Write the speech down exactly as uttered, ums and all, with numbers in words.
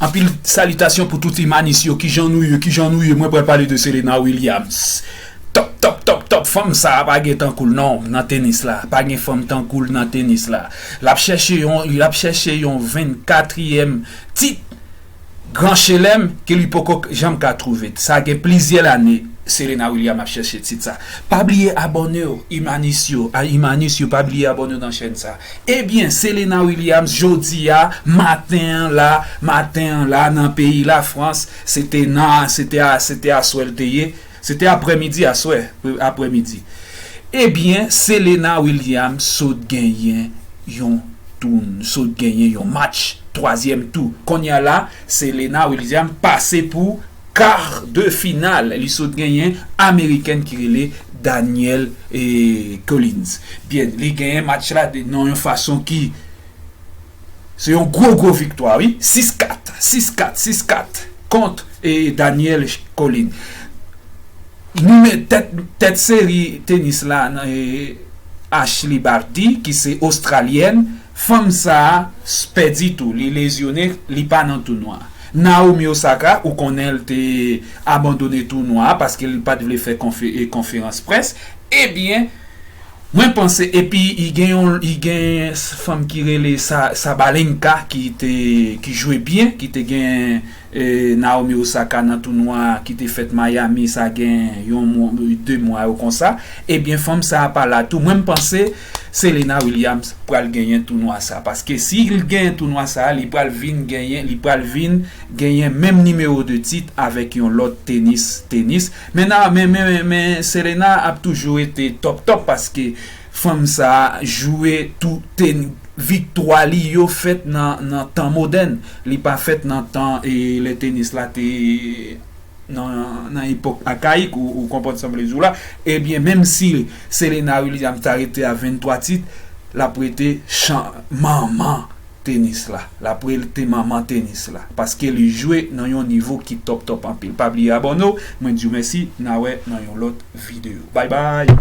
Anpil salitasyon pou tout imanis yo. Kijan nou ye? Kijan nou ye? Mwen pral pale de Serena Williams. Top, top, top, top. Fanm sa a pa gen tankou l non nan tenis la. Pa gen fanm tankou l nan tenis la. L ap chèche yon, l ap chèche yon vennkatriyèm tit Gran Chelèm ke li poko janm ka twouve. Sa gen plizyè lane Serena Williams ap chèche tit sa. Pa bliye abòne w, imanis yo, a imanis yo, pa bliye abòne w nan chèn sa. Ebyen, Serena Williams, jodi a, maten an la, maten an la, nan peyi Lafrans, se te nan, se te a, se te aswè l te ye, se te aprèmidi, aswè, aprèmidi. Ebyen, Serena Williams sot genyen yon tou, sot genyen yon match twazyèm tou. Kounye a la, Serena Williams pase pou kar de final. Li sot genyen amerikèn ki rele Danielle, eh, Collins. Byen, li genyen match la de, nan yon fason ki, se yon gwo, gwo viktwa, wi. Sis kat, sis kat, sis kat kont, eh, Danielle Collins. Nime tèt, tèt seri tenis la, eh, Ashleigh Barty, ki se ostralyèn, fanm sa a s-, pèdi tou, li lezyone, li pa nan tounwa. Naomi Osaka, ou konnen l te abandone tounwa a paske li pa t vle fè konfe-, eh, konferans près. Ebyen, mwen panse, epi i gen yon, i gen s-, fanm ki rele Sa-, Sabalenka ki te, ki jwe byen, ki te gen, eh, Naomi Osaka nan tounwa ki te fèt Miami, sa gen yon mwa, de mwa yo konsa. Ebyen, fanm sa a pa la tou. Mwen, m panse Serena Williams pral genyen tounwa sa. Paske si l genyen tounwa sa, li pral vin genyen, li pral vin genyen menm nimewo de tit avèk yon lòt tenis, tenis. Men, men, men, men, men Serena ap toujou rete top, top paske fanm sa a jwe tou ten-, viktwa li yo fèt nan, nan tan modèn. Li pa fèt nan tan, eh, lè tenis la te nan, nan epòk akayik, ou, ou konprann sa m vle di w la. Ebyen, menm si Serena Williams ta rete a venntwa tit, l ap rete chan-, manman tenis la. L ap rete manman tenis la. Paske li jwe nan yon nivo ki top, top anpil. Pa bliye abòne w. Mwen di w mèsi. N a wè nan yon lòt videyo. Bye bye.